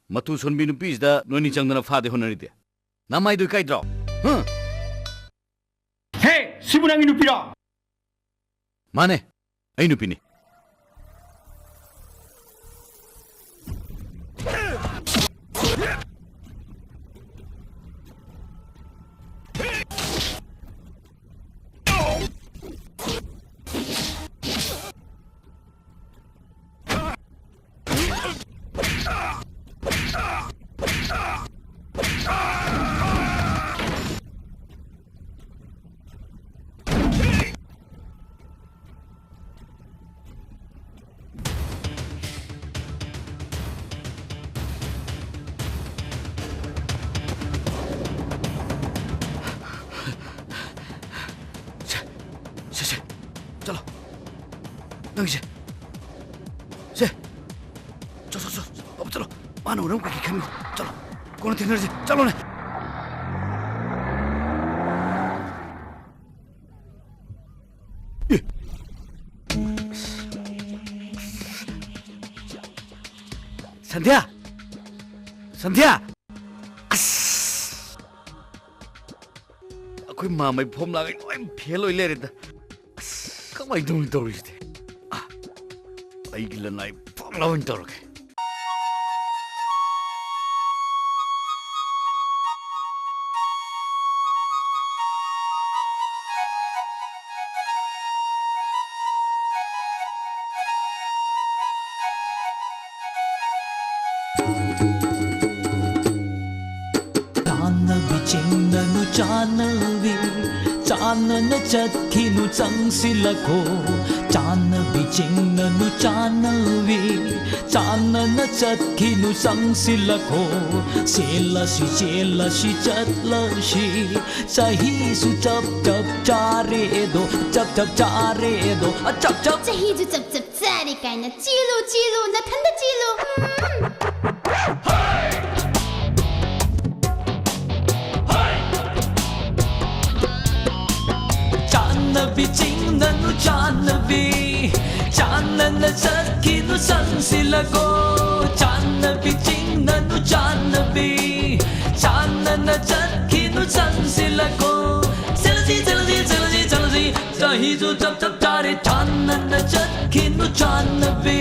ꯃꯇꯨ ꯁꯣꯟꯕꯤ ꯅꯨꯄꯤꯁꯤꯗ ꯅꯣꯏꯅꯤ ꯆꯪꯗꯅ ꯐꯥꯗꯦ ꯍꯣꯠꯅꯔꯤꯗꯤ? ꯅꯃꯥꯏꯗꯨ ꯏꯀꯥꯏꯗ꯭ꯔꯣ? ꯍꯨꯝ? ꯍꯦ, ꯁꯤꯕꯨ ꯅꯪꯒꯤ ꯅꯨꯄꯤꯔꯣ? ꯃꯥꯅꯦ, ꯑꯩ ꯅꯨꯄꯤꯅꯤ꯫ ꯁꯦ, ꯁꯦ, ꯁꯦ, ꯆꯠꯂꯣ꯫ ꯅꯪꯒꯤꯁꯦ꯫ ꯁꯦ꯫ ꯆꯣ, ꯆꯣ, ꯆꯣ, ꯆꯣ, ꯆꯠꯂꯣ꯫ ꯃꯥꯅ ꯎꯔꯝ ꯀꯩꯀꯩ ꯈꯟꯅꯤ꯫ ꯆꯠꯂꯣ꯫ ꯀꯣꯟꯅ ꯊꯦꯡꯅꯔꯁꯤ꯫ ꯆꯠꯂꯣꯅꯦ꯫ ꯁꯟꯙ꯭ꯌꯥ! ꯁꯟꯙ꯭ꯌꯥ! ꯑꯁ! ꯑꯩꯈꯣꯏ ꯃꯥꯝꯃꯩ ꯐꯣꯝꯂꯥꯈꯩ ꯂꯣꯏ ꯐꯦꯜ ꯑꯣꯏ ꯂꯩꯔꯦꯗ꯫ ꯑꯁ! ꯀꯃꯥꯏꯅ ꯇꯧꯅꯤ ꯇꯧꯔꯤꯁꯤꯗꯤ? ꯑ, ꯑꯩꯒꯤ ꯂꯅꯥꯏ ꯐꯣꯝꯂꯥ ꯑꯣꯏꯅ ꯇꯧꯔꯒꯦ꯫ ꯆꯥꯟꯅꯕꯤ ꯆꯤꯡꯅꯅꯨ ꯆꯥꯟꯅꯕꯤ, ꯆꯥꯟꯅꯅ ꯆꯠꯈꯤꯅꯨ ꯆꯪꯁꯤꯜꯂꯈꯣ꯫ ꯆꯥꯟꯅꯕꯤ ꯆꯤꯡꯅꯅꯨ ꯆꯥꯟꯅꯕꯤ, ꯆꯥꯟꯅꯅ ꯆꯠꯈꯤꯅꯨ ꯆꯪꯁꯤꯜꯂꯈꯣ꯫ ꯆꯦꯜꯂꯁꯤ ꯆꯦꯜꯂꯁꯤ ꯆꯠꯂꯁꯤ, ꯆꯍꯤꯁꯨ ꯆꯞ ꯆꯞ ꯆꯥꯔꯦꯗꯣ, ꯆꯞ ꯆꯞ ꯆꯥꯔꯦꯗꯣ, ꯑ, ꯆꯞ ꯆꯞ꯫ ꯆꯍꯤꯁꯨ ꯆꯞ ꯆꯞ ꯆꯥꯔꯦ ꯀꯥꯏꯅ ꯆꯦꯜꯂꯨ ꯆꯦꯜꯂꯨ ꯅꯊꯟꯗ ꯆꯦꯜꯂꯨ꯫ ꯎꯝ꯫ ꯆꯥꯟꯅꯕꯤ ꯆꯤꯡꯅꯅꯨ ꯆꯥꯟꯅꯕꯤ, ꯆꯥꯟꯅꯅ ꯆꯠꯈꯤꯅꯨ ꯆꯪꯁꯤꯜꯂꯒꯣ꯫ ꯆꯥꯟꯅꯕꯤ ꯆꯤꯡꯅꯅꯨ ꯆꯥꯟꯅꯕꯤ, ꯆꯥꯟꯅꯅ ꯆꯠꯈꯤꯅꯨ ꯆꯪꯁꯤꯜꯂꯒꯣ꯫ ꯆꯠꯂꯁꯤ ꯆꯠꯂꯁꯤ ꯆꯠꯂꯁꯤ ꯆꯠꯂꯁꯤ, ꯆꯍꯤꯁꯨ ꯆꯞ ꯆꯞ ꯆꯥꯔꯦ꯫ ꯆꯥꯟꯅꯅ ꯆꯠꯈꯤꯅꯨ ꯆꯥꯟꯅꯕꯤ,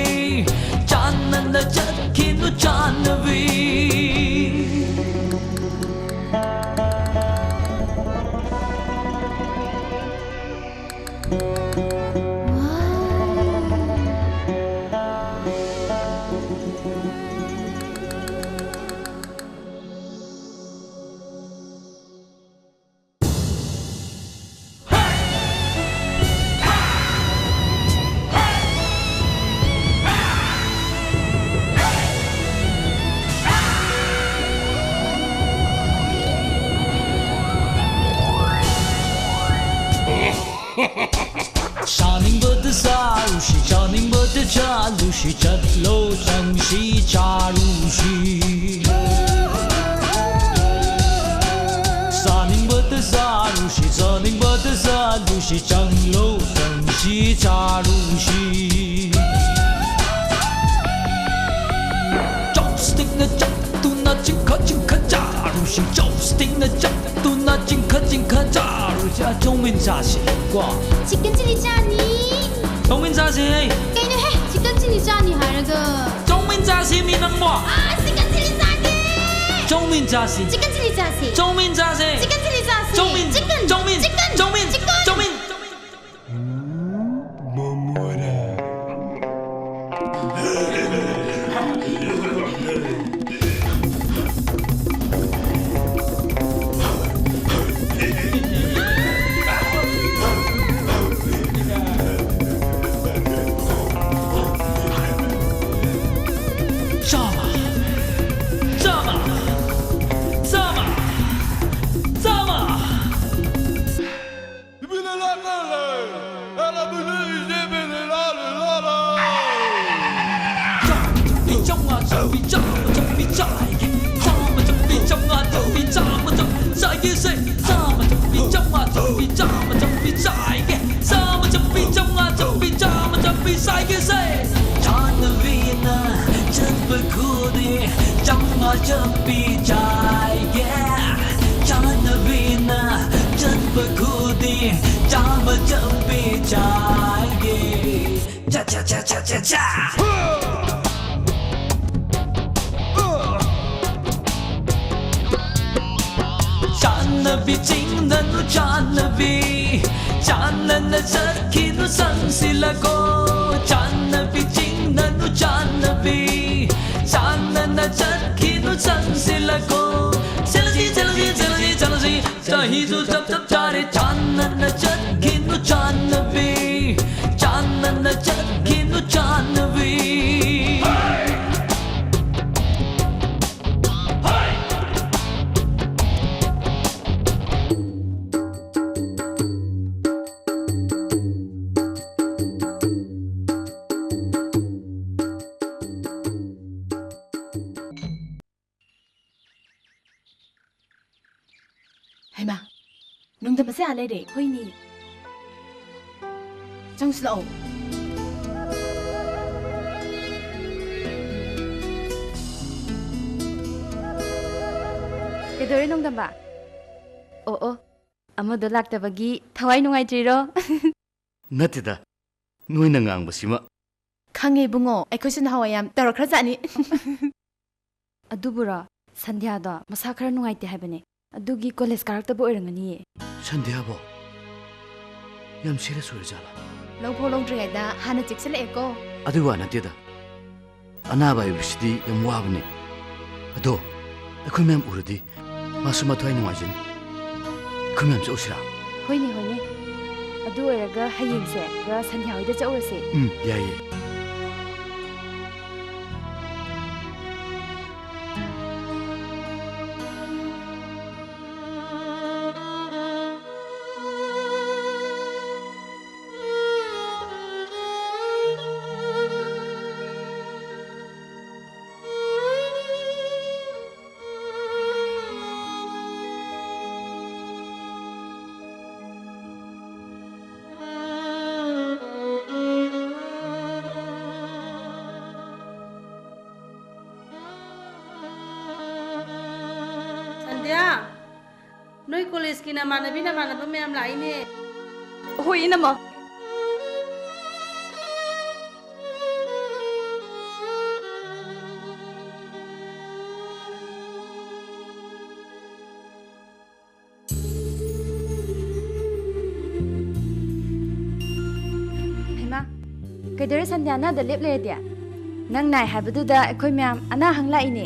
ꯆꯥꯟꯅꯅ ꯆꯠꯈꯤꯅꯨ ꯆꯥꯟꯅꯕꯤ꯫ ꯆꯥꯅꯤꯡꯕꯗ ꯆꯥꯔꯨꯁꯤ, ꯆꯥꯅꯤꯡꯕꯗ ꯆꯥꯔꯨꯁꯤ, ꯆꯠꯂꯣ ꯆꯪꯁꯤ ꯆꯥꯔꯨꯁꯤ꯫ ꯆꯥꯅꯤꯡꯕꯗ ꯆꯥꯔꯨꯁꯤ, ꯆꯥꯅꯤꯡꯕꯗ ꯆꯥꯔꯨꯁꯤ, ꯆꯪꯂꯣ ꯆꯪꯁꯤ ꯆꯥꯔꯨꯁꯤ꯫ ꯆꯠꯇꯨꯅ ꯆꯤꯡꯈꯠ ꯆꯤꯡꯈꯠ ꯆꯥꯔꯨꯁꯤ꯫ ꯆꯧꯁꯇꯤꯡꯅ ꯆꯠꯇꯨꯅ ꯆꯤꯡꯈꯠ ꯆꯤꯡꯈꯠ ꯆꯥꯔꯨꯁꯤ꯫ ꯆꯧꯃꯤꯟ ꯆꯥꯁꯤ꯫ ꯀꯣ꯫ Chicken chilli ꯆꯥꯅꯤ꯫ ꯆꯧꯃꯤꯟ ꯆꯥꯁꯤ꯫ ꯀꯩꯅꯣꯍꯦ, chicken chilli ꯆꯥꯅꯤ ꯍꯥꯏꯔꯒ꯫ ꯆꯧꯃꯤꯟ ꯆꯥꯁꯤ ꯃꯤ ꯅꯪꯕꯣ꯫ ꯑꯥ, chicken chilli ꯆꯥꯒꯦ꯫ ꯆꯧꯃꯤꯟ ꯆꯥꯁꯤ꯫ Chicken chilli ꯆꯥꯁꯤ꯫ ꯆꯧꯃꯤꯟ ꯆꯥꯁꯤ꯫ Chicken chilli ꯆꯥꯁꯤ꯫ ꯆꯧꯃꯤꯟ, chicken, ꯆꯧꯃꯤꯟ, chicken, ꯆꯧꯃꯤꯟ, chicken꯫ ꯆꯧꯃꯤꯟ꯫ ꯆꯥꯝꯃ, ꯆꯥꯝꯃ, ꯆꯥꯝꯃ, ꯆꯥꯝꯃ꯫ ꯆꯥꯝꯃ ꯆꯞꯄꯤ, ꯆꯥꯝꯃ ꯆꯞꯄꯤ, ꯆꯥꯝꯃ ꯆꯞꯄꯤ ꯆꯥꯏꯒꯦ꯫ ꯆꯥꯝꯃ ꯆꯞꯄꯤ, ꯆꯥꯝꯃ ꯆꯞꯄꯤ, ꯆꯥꯝꯃ ꯆꯞꯄꯤ ꯆꯥꯏꯒꯦ ꯁꯦ꯫ ꯆꯥꯝꯃ ꯆꯞꯄꯤ, ꯆꯥꯝꯃ ꯆꯞꯄꯤ, ꯆꯥꯝꯃ ꯆꯞꯄꯤ ꯆꯥꯏꯒꯦ꯫ ꯆꯥꯝꯃ ꯆꯞꯄꯤ, ꯆꯥꯝꯃ ꯆꯞꯄꯤ, ꯆꯥꯝꯃ ꯆꯞꯄꯤ ꯆꯥꯏꯒꯦ ꯁꯦ꯫ ꯆꯥꯟꯅꯕꯤꯅ ꯆꯠꯄ ꯈꯨꯗꯤꯡ ꯆꯥꯝꯃ ꯆꯞꯄꯤ ꯆꯥꯏꯒꯦ꯫ ꯆꯥꯟꯅꯕꯤꯅ ꯆꯠꯄ ꯈꯨꯗꯤꯡ ꯆꯥꯝꯃ ꯆꯞꯄꯤ ꯆꯥꯏꯒꯦ꯫ ꯆꯥ, ꯆꯥ, ꯆꯥ, ꯆꯥ, ꯆꯥ, ꯆꯥ꯫ ꯆꯥꯟꯅꯕꯤ ꯆꯤꯡꯗꯅꯨ ꯆꯥꯟꯅꯕꯤ, ꯆꯥꯟꯅꯅ ꯆꯠꯈꯤꯅꯨ ꯆꯪꯁꯤꯜꯂꯀꯣ꯫ ꯆꯥꯟꯅꯕꯤ ꯆꯤꯡꯗꯅꯨ ꯆꯥꯟꯅꯕꯤ, ꯆꯥꯟꯅꯅ ꯆꯠꯈꯤꯅꯨ ꯆꯪꯁꯤꯜꯂꯀꯣ꯫ ꯆꯠꯂꯁꯤ, ꯆꯠꯂꯁꯤ, ꯆꯠꯂꯁꯤ, ꯆꯠꯂꯁꯤ꯫ ꯆꯍꯤꯁꯨ ꯆꯞ ꯆꯞ ꯆꯥꯔꯦ꯫ ꯆꯥꯟꯅꯅ ꯆꯠꯈꯤꯅꯨ ꯆꯥꯟꯅꯕꯤ, ꯆꯥꯟꯅꯅ ꯆꯠꯈꯤꯅꯨ ꯆꯥꯟꯅꯕꯤ꯫ ꯍꯩꯃꯥ, ꯅꯨꯡꯗꯝꯕꯁꯦ ꯑꯥ ꯂꯩꯔꯦ꯫ ꯍꯣꯏꯅꯦ꯫ ꯆꯪꯁꯤꯜꯂꯛꯑꯣ꯫ ꯀꯩꯗꯧꯔꯦ, ꯅꯣꯡꯗꯝꯕ? ꯑꯣ, ꯑꯣ, ꯑꯃꯗꯣ ꯂꯥꯛꯇꯕꯒꯤ ꯊꯋꯥꯏ ꯅꯨꯡꯉꯥꯏꯇ꯭ꯔꯤꯔꯣ? ꯅꯠꯇꯦꯗ, ꯅꯣꯏꯅ ꯉꯥꯡꯕꯁꯤꯃ꯫ ꯈꯪꯉꯦ ꯏꯕꯨꯡꯉꯣ, ꯑꯩꯈꯣꯏꯁꯨ ꯅꯍꯥꯟꯋꯥꯏ ꯌꯥꯝ ꯇꯧꯔꯛꯈ꯭ꯔꯖꯥꯠꯅꯤ꯫ ꯑꯗꯨꯕꯨꯔꯣ, ꯁꯟꯙ꯭ꯌꯥꯗꯣ ꯃꯁꯥ ꯈꯔ ꯅꯨꯡꯉꯥꯏꯇꯦ ꯍꯥꯏꯕꯅꯦ, ꯑꯗꯨꯒꯤ ꯀꯣꯂꯦꯖ ꯀꯥꯔꯛꯇꯕ ꯑꯣꯏꯔꯝꯒꯅꯤꯌꯦ꯫ ꯁꯟꯙ꯭ꯌꯥꯕꯣ? ꯌꯥꯝ ꯁꯤꯔꯤꯌꯁ ꯑꯣꯏꯔꯖꯥꯠꯂꯥ? ꯂꯧꯐꯥꯎ ꯂꯧꯗ꯭ꯔꯤꯉꯩꯗ ꯍꯥꯟꯅ ꯆꯦꯛꯁꯤꯜꯂꯛꯑꯦꯀꯣ꯫ ꯑꯗꯨꯒꯤ ꯋꯥ ꯅꯠꯇꯦꯗ, ꯑꯅꯥꯕ ꯍꯥꯏꯕꯁꯤꯗꯤ ꯌꯥꯝ ꯋꯥꯕꯅꯦ꯫ ꯑꯗꯣ ꯑꯩꯈꯣꯏ ꯃꯌꯥꯝ ꯎꯔꯗꯤ ꯃꯥꯁꯨ ꯃꯊ꯭ꯋꯥꯏ ꯅꯨꯡꯉꯥꯏꯖꯅꯤ꯫ ꯑꯩꯈꯣꯏ ꯃꯌꯥꯝ ꯆꯠꯂꯨꯁꯤꯔꯥ? ꯍꯣꯏꯅꯦ, ꯍꯣꯏꯅꯦ꯫ ꯑꯗꯨ ꯑꯣꯏꯔꯒ ꯍꯌꯦꯡꯁꯦ ꯁꯟꯙ꯭ꯌꯥ ꯍꯣꯏꯗ ꯆꯠꯂꯨꯔꯁꯦ꯫ ꯎꯝ, ꯌꯥꯏꯌꯦ꯫ ꯁꯟꯙ꯭ꯌꯥ, ꯅꯣꯏ ꯀꯣꯂꯦꯖꯀꯤ ꯅꯃꯥꯟꯅꯕꯤ ꯅꯃꯥꯟꯅꯕ ꯃꯌꯥꯝ ꯂꯥꯛꯏꯅꯦ꯫ ꯍꯣꯏ, ꯏꯅꯝꯃ꯫ ꯍꯩꯃꯥ, ꯀꯩꯗꯧꯔꯦ ꯁꯟꯙ꯭ꯌꯥ, ꯅꯪ ꯑꯗ ꯂꯦꯞ ꯂꯩꯔꯗꯤ? ꯅꯪ ꯅꯥꯏ ꯍꯥꯏꯕꯗꯨꯗ ꯑꯩꯈꯣꯏ ꯃꯌꯥꯝ ꯑꯅꯥ ꯍꯪ ꯂꯥꯛꯏꯅꯦ꯫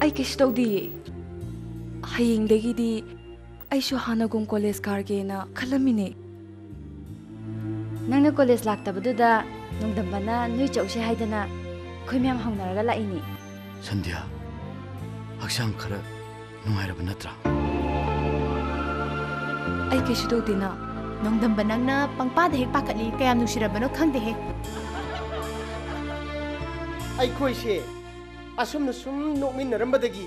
ꯑꯩ ꯀꯩꯁꯨ ꯇꯧꯗꯤꯌꯦ꯫ ꯍꯌꯦꯡꯗꯒꯤꯗꯤ ꯑꯩꯁꯨ ꯍꯥꯟꯅꯒꯨꯝ ꯀꯣꯂꯦꯖ ꯀꯥꯔꯒꯦꯅ ꯈꯜꯂꯝꯃꯤꯅꯦ꯫ ꯅꯪꯅ ꯀꯣꯂꯦꯖ ꯂꯥꯛꯇꯕꯗꯨꯗ ꯅꯣꯡꯗꯝꯕꯅ ꯅꯣꯏ ꯆꯧꯁꯦ ꯍꯥꯏꯗꯅ ꯑꯩꯈꯣꯏ ꯃꯌꯥꯝ ꯍꯧꯅꯔꯒ ꯂꯥꯛꯏꯅꯦ꯫ ꯁꯟꯙ꯭ꯌꯥ, ꯍꯛꯆꯥꯡ ꯈꯔ ꯅꯨꯡꯉꯥꯏꯔꯕ ꯅꯠꯇ꯭ꯔꯥ? ꯑꯩ ꯀꯩꯁꯨ ꯇꯧꯗꯦꯅ꯫ ꯅꯣꯡꯗꯝꯕ, ꯅꯪꯅ ꯄꯪꯄꯥꯗ ꯍꯦꯛ ꯄꯥꯈꯠꯂꯤ, ꯀꯌꯥꯝ ꯅꯨꯡꯁꯤꯔꯕꯅꯣ ꯈꯪꯗꯦꯍꯦ꯫ ꯑꯩꯈꯣꯏꯁꯦ ꯑꯁꯨꯝꯅ ꯁꯨꯝ ꯅꯣꯛꯃꯤꯟꯅꯔꯝꯕꯗꯒꯤ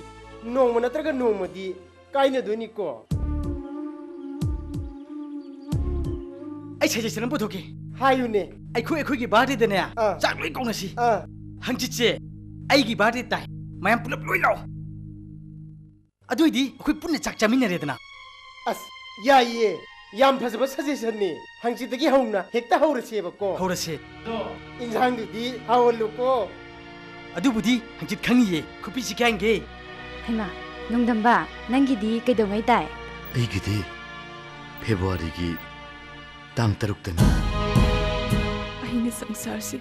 ꯅꯣꯡꯃ ꯅꯠꯇ꯭ꯔꯒ ꯅꯣꯡꯃꯗꯤ ꯀꯥꯏꯅꯗꯣꯏꯅꯤꯀꯣ꯫ ꯑꯩ ꯁꯖꯦꯁꯟ ꯑꯃ ꯄꯨꯊꯣꯛꯀꯦ꯫ ꯍꯥꯏꯌꯨꯅꯦ꯫ ꯑꯩꯈꯣꯏ ꯑꯩꯈꯣꯏꯒꯤ ꯕꯥꯔꯗꯦꯗꯅꯦ, ꯑꯥ꯫ ꯆꯥꯛ ꯂꯣꯏ ꯀꯧꯅꯁꯤ꯫ ꯑꯥ꯫ ꯍꯪꯆꯤꯠꯁꯦ ꯑꯩꯒꯤ ꯕꯥꯔꯗꯦ ꯇꯥꯏ꯫ ꯃꯌꯥꯝ ꯄꯨꯂꯞ ꯂꯣꯏ ꯂꯥꯛꯑꯣ꯫ ꯑꯗꯨꯏꯗꯤ ꯑꯩꯈꯣꯏ ꯄꯨꯟꯅ ꯆꯥꯛ ꯆꯥꯃꯤꯟꯅꯔꯦꯗꯅ꯫ ꯑꯁ, ꯌꯥꯏꯌꯦ꯫ ꯌꯥꯝ ꯐꯖꯕ suggestionꯅꯤ꯫ ꯍꯪꯆꯤꯠꯇꯒꯤ ꯍꯧꯅ ꯍꯦꯛꯇ ꯍꯧꯔꯁꯦꯕꯀꯣ꯫ ꯍꯧꯔꯁꯦ꯫ ꯏꯟꯁꯥꯡꯗꯨꯗꯤ ꯍꯥꯎꯍꯜꯂꯨꯀꯣ꯫ ꯑꯗꯨꯕꯨꯗꯤ ꯍꯪꯆꯤꯠ ꯈꯪꯉꯤꯌꯦ꯫ ꯈꯨꯄꯤꯁꯤ ꯀꯌꯥ ꯍꯦꯟꯒꯦ? ꯍꯩꯃꯥ, ꯅꯣꯡꯗꯝꯕ, ꯅꯪꯒꯤꯗꯤ ꯀꯩꯗꯧꯉꯩ ꯇꯥꯏ? ꯑꯩꯒꯤꯗꯤ ꯐꯦꯕ꯭ꯔꯨꯋꯥꯔꯤꯒꯤ ꯇꯥꯡ ꯇꯔꯨꯛꯇꯅꯤ꯫ ꯑꯩꯅ ꯁꯪꯁꯥꯔꯁꯦ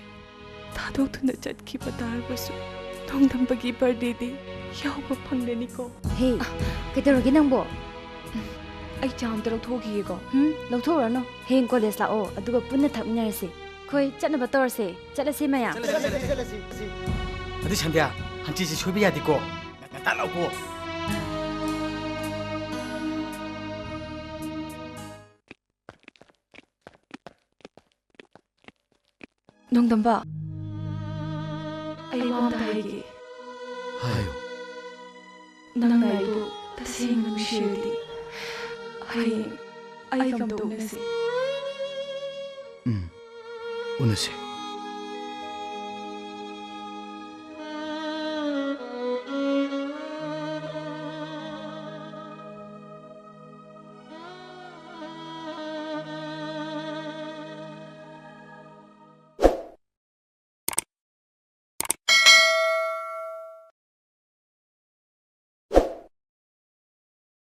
ꯊꯥꯗꯣꯛꯇꯨꯅ ꯆꯠꯈꯤꯕ ꯇꯥꯔꯕꯁꯨ, ꯅꯣꯡꯗꯝꯕꯒꯤ birthdayꯗꯤ ꯌꯥꯎꯕ ꯐꯪꯂꯅꯤꯀꯣ꯫ ꯍꯦ, ꯀꯩꯗꯧꯔꯒꯦ ꯅꯪꯕꯣ? ꯑꯩ ꯆꯥ ꯑꯝꯇ ꯂꯧꯊꯣꯛꯈꯤꯒꯦꯀꯣ꯫ ꯍꯨꯝ, ꯂꯧꯊꯣꯛꯎꯔꯅꯨ꯫ ꯍꯌꯦꯡ college ꯂꯥꯛꯑꯣ, ꯑꯗꯨꯒ ꯄꯨꯟꯅ ꯊꯛꯃꯤꯟꯅꯔꯁꯤ꯫ ꯑꯩꯈꯣꯏ ꯆꯠꯅꯕ ꯇꯧꯔꯁꯦ꯫ ꯆꯠꯂꯁꯤ ꯃꯌꯥꯝ꯫ ꯆꯠꯂꯁꯤ, ꯆꯠꯂꯁꯤ, ꯆꯠꯂꯁꯤ꯫ ꯑꯗꯨ ꯁꯟꯙ꯭ꯌꯥ, ꯍꯪꯆꯤꯠꯁꯤ ꯁꯣꯏꯕ ꯌꯥꯗꯦꯀꯣ꯫ ꯉꯟꯇꯥ ꯂꯥꯛꯎꯀꯣ꯫ ꯅꯣꯡꯗꯝꯕ, ꯑꯩ ꯋꯥ ꯑꯝꯇ ꯍꯥꯏꯒꯦ꯫ ꯍꯥꯏꯌꯨ꯫ ꯅꯪꯅ ꯑꯩꯕꯨ ꯇꯁꯦꯡꯅ ꯅꯨꯡꯁꯤꯔꯗꯤ, ꯍꯌꯦꯡ ꯑꯩꯒ ꯑꯝꯇ ꯎꯅꯁꯤ꯫ ꯎꯝ, ꯎꯅꯁꯤ꯫